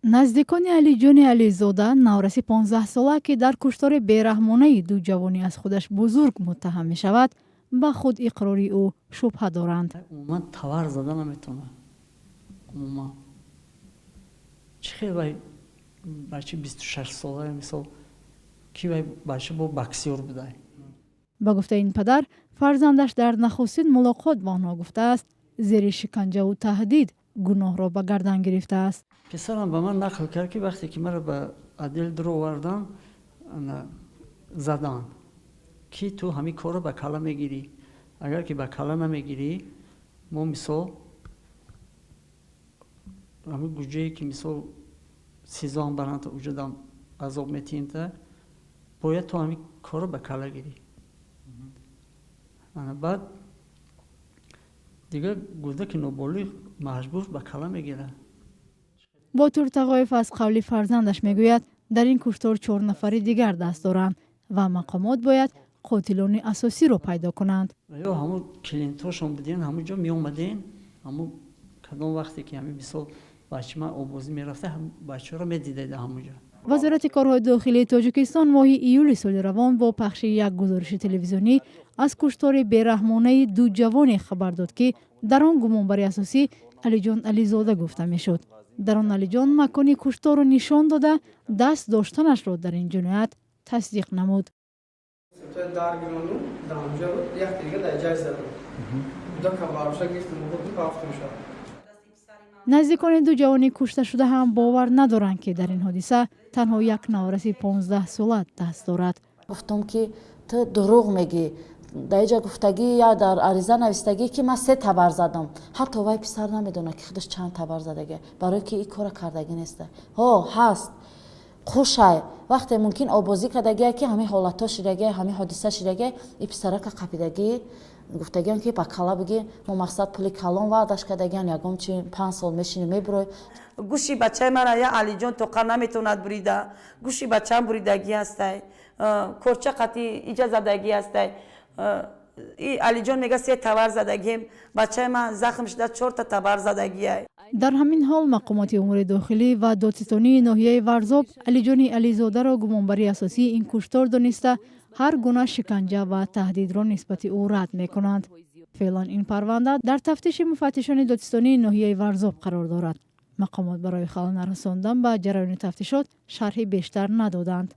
Наздикони Алиҷони Ализода, навраси 15-сола, ки дар куштори бераҳмонаи ду ҷавони аз худаш бузург муттаҳам мешавад, ба худ иқрории ӯ шубҳа доранд. Умуман табар зада наметавонад. Умуман чӣ хел вай бача 26-сола, мисол, ки вай бача бо боксёр будай. Ба гуфтаи ин падар, фарзандаш дар нахустин мулоқот ба онҳо гуфтааст, зери шиканҷаву таҳдид гуноҳро ба гардан гирифтааст. Писарам ба ман нақл кард, ки вақте ки маро ба отдел дуровардан, заданд, ки ту ҳамин корро ба калла мегирӣ, агар ки ба калла намегирӣ, мо, мисол, ҳамин гуҷае ки, мисол, СИЗОам баранд, уҷадам азоб метиҳем, та бояд ту ҳамин корро ба калла гирӣ. Баъд дигар кӯдаки ноболиғ маҷбур ба калла мегирад. Ботур Тағоев аз қавли фарзандаш мегӯяд, дар ин куштор чор нафари дигар даст доранд ва мақомот бояд қотилони асосиро пайдо кунанд. Ё ҳамун клиентҳошон буден, ҳамун ҷо меомаден, ҳамун кадом вақте ки ҳамин, мисол, бача ман обозӣ мерафта, бачаҳоро медидед ҳамун ҷо. Вазорати корҳои дохилии Тоҷикистон моҳи июли соли равон бо пахши як гузориши телевизионӣ аз куштори бераҳмонаи ду ҷавоне хабар дод, ки дар он гумонбари асосӣ Алиҷон Ализода гуфта мешуд. Дар он Алиҷон макони кушторро нишон дода, даст доштанашро дар ин ҷиноят тасдиқ намуд. Дар гирону дар буд, якте дига дар ҷай задам, кӯдакам бароша гирифтам, рафтам шуд. Наздикони ду ҷавони кушташуда ҳам бовар надоранд, ки дар ин ҳодиса танҳо як навраси 15-сола даст дорад. Гуфтам, ки ту дурӯғ мегӣ, дар иҷа гуфтагӣ я дар ариза навистагӣ, ки ман се табар задам. Ҳатто вай писар намедонад, ки худаш чанд табар задагӣ, барое ки ин кора кардагӣ неста. Ҳо, ҳаст хушай, вақте мумкин обозӣ кардагия, ки ҳамин ҳолатҳо шидагия, ҳамин ҳодиса шидагия, и писарака қапидагӣ, гуфтагиам, ки ба кала бигӣ, мо мақсад пули калон ваъдаш кардагиан, ягон чи 5 сол мешини, мебурой. Гӯши бачаи мара я Алиҷон тоқа наметавонад бурида, гӯши бачаам буридагӣ ҳастай, корча қати иҷа задагӣ ҳастай. И Алиҷон мега, се табар задагием, бачаи ман захм шуда, чорта табар задагиай. Дар ҳамин ҳол мақомоти умури дохилӣ ва додситонии ноҳияи Варзоб Алиҷони Ализодаро гумонбари асосии ин куштор дониста, ҳар гуна шиканҷа ва таҳдидро нисбати ӯ рад мекунанд. Феълан ин парванда дар тафтиши муфаттишони додситонии ноҳияи Варзоб қарор дорад. Мақомот барои халал нарасондан ба ҷараёни тафтишот шарҳи бештар надоданд.